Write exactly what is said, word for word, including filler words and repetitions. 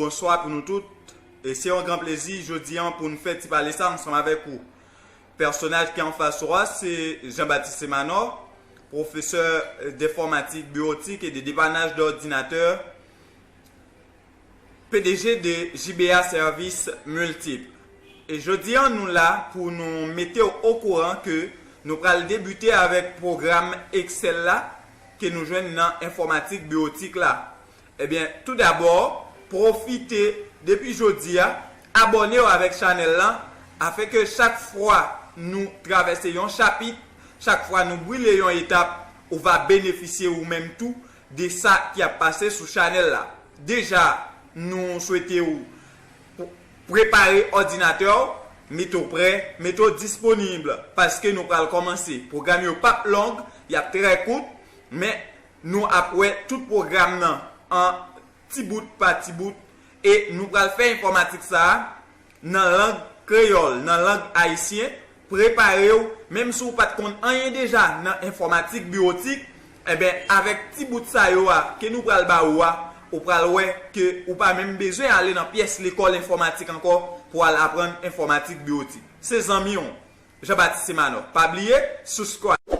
Bonswa pou nou tout. E se yon gran plezi jodi an pou n fè ti pale sa ansanm avèk ou. Pèsonaj ki anfas ou a se Jean Baptiste Manor, pwofesè de fòmatik biwotik e de depanaj dòdinatè, P D G de J B A Service Multiple. E jodi an nou la pou nou mete w okouran ke nou pral debite avèk pwogram Excel la ke nou jwenn nan enfòmatik biwotik la. Ebyen, toudabò, pwofite depi jodi a, abòne w avèk chanèl lan, afenke chak fwa nou travèse yon chapit, chak fwa nou brile yon etap, ou va benefisye ou menm tou de sa ki ap pase sou chanèl la. Deja, nou swete w prepare òdinatè w, mete w prè, mete w disponib, paske nou pral kòmanse. Pwogram yo p ap long, y ap trè kout, men nou ap wè tout pwogram nan an ti bout pa ti bout, e nou pral fè enfòmatik sa a nan lang kreyòl, nan lang ayisyen. Prepare w, menm si w pa t konn anyen deja nan enfòmatik biwotik, enben, avèk ti bout sa yo a ke nou pral ba ou a, ou pral wè ke ou pa menm bezwen ale nan pyès lekòl enfòmatik ankò pou al aprann enfòmatik biwotik. Se zanmi w, Jean Baptiste Manor. Pa bliye, subscribe.